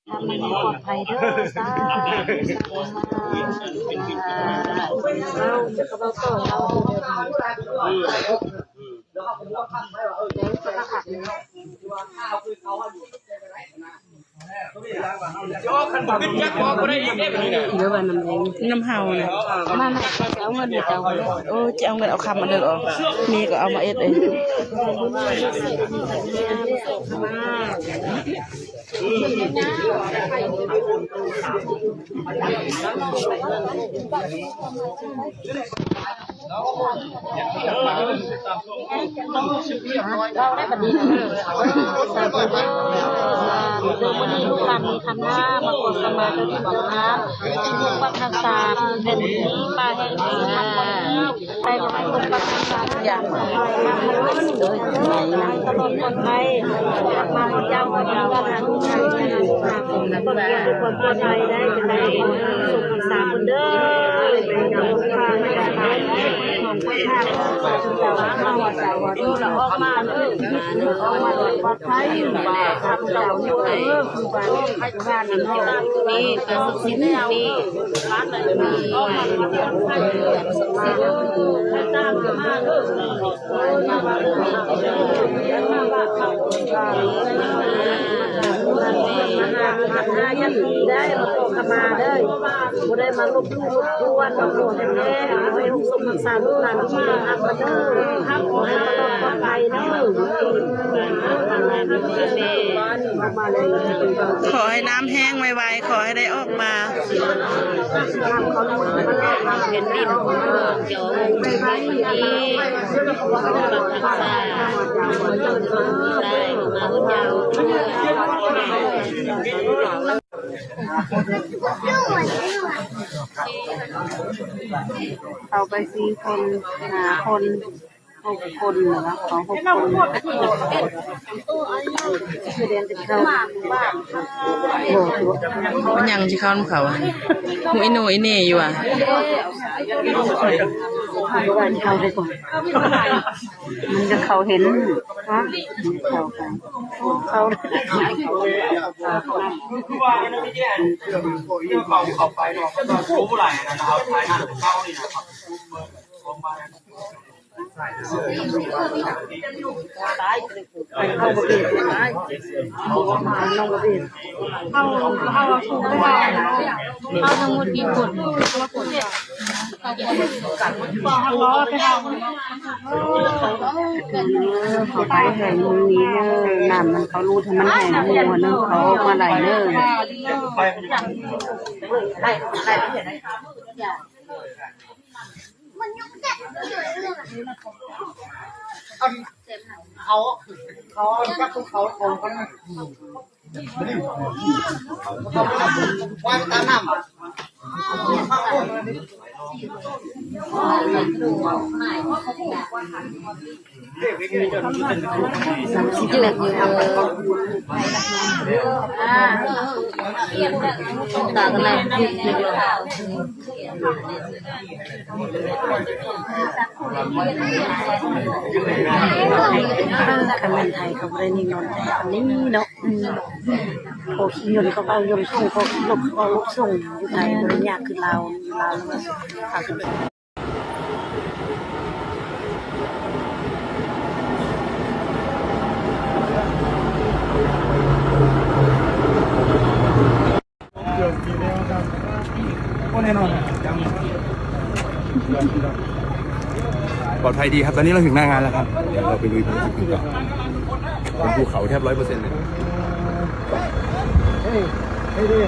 ທຳໃຫ້ປອດໄພເດີ ສາທຸ ສາທຸ ສາທຸ. ເດີວ່ານຳແອງ ນຳເຮົານະ ມານະ ຈະເອົາເງິນໃຫ້ເຈົ້າ. ໂອ້ ຈະເອົາເງິນເອົາຄຳອັນເດີອອກ ມີກໍເອົາມາເອັດເອງ. ເວົ້າໄດ້ບັດນີ້ນະ. ສາທຸເດີ ມື້ນີ້ລູກຫຼານມີຂັນຫ້າ ມາຂໍຂະມາເຈົ້າທີ່ເຈົ້າທານ ປົກປັກຮັກສາແຜ່ນດິນຟ້າແຫ່ງນີ້ ໃຫ້ປົກປັກຮັກສາທຸກຢ່າງ ໃຫ້ຕະຫຼອດປອດໄພ ມາຮອດເຈົ້າຮອດເຮືອນ ປອດໄພໄດ້ ຈັ່ງໃດກໍໃຫ້ສຸກຮັກສາເພິ່ນເດີ. ອອກມາເດີ ອອກມາໂດຍປອດໄພ ຂ້າພະເຈົ້າຢູ່ເດີ ຄືບ້ານ ຢູ່ບ້ານນີ້ເນາະ ມີແຕ່ສຸກສິນມີ ບໍ່ໄດ້ມາລົບຫຼູ່ລົບກວນ ມາຂໍແທ້ໆ ຂໍໃຫ້ຮັກສົມຮັກສາລູກຫຼານທີ່ດີງາມເດີ ຂໍໃຫ້ປອດໄພເດີ. ຂໍໃຫ້ນ້ຳແຫ້ງໄວໆ ຂໍໃຫ້ໄດ້ອອກມາ. ເຂົ້າໄປສີ່ຄົນ ຫ້າຄົນ ຫົກຄົນເນາະ ເຂົ້າຫົກຄົນ. ບໍ່ ມັນຍັງຊິເຂົ້ານຳເຂົາ ຫູອີໂໜອີເໜຢູ່ຫວາ ມັນກໍເຂົ້າເຫັນ ຮະ ເຂົ້າໄປ ເຂົ້າ ເຂົ້າໄປແຫ້ງມືນີ້ເດີ ນ້ຳມັນເຂົ້າຮູດໃຫ້ມັນແຫ້ງໝູ່ໜຶ່ງ ເຂົ້າອອກມາໄຫຼເດີ. ເຂົາ ເຂົາຈັບພວກເຂົາຂອງເຂົານະ ວ່າໄປຕາມນ້ຳ. ຄັນແມ່ນໄທເຂົາບໍ່ໄດ້ນິຍົມແທ້ ອັນນີ້ເນາະ ອືມ ພໍຂີ່ຍົນເຂົາກໍເອົາຍົນສົ່ງ ພໍຂີ່ລົດເຂົາກໍເອົາລົດສົ່ງ ຢູ່ໄທບໍ່ໄດ້ຍາກຄືລາວ ລາວແລ້ວວ່າພາກັນໄປ. ປອດໄພດີຄັບ ຕອນນີ້ເຮົາເຖິງໜ້າງານແລ້ວຄັບ ດຽວເຮົາໄປລຸຍພາລະກິດກັນຕໍ່ ເປັນພູເຂົາແທບຮ້ອຍເປີເຊັນເລີ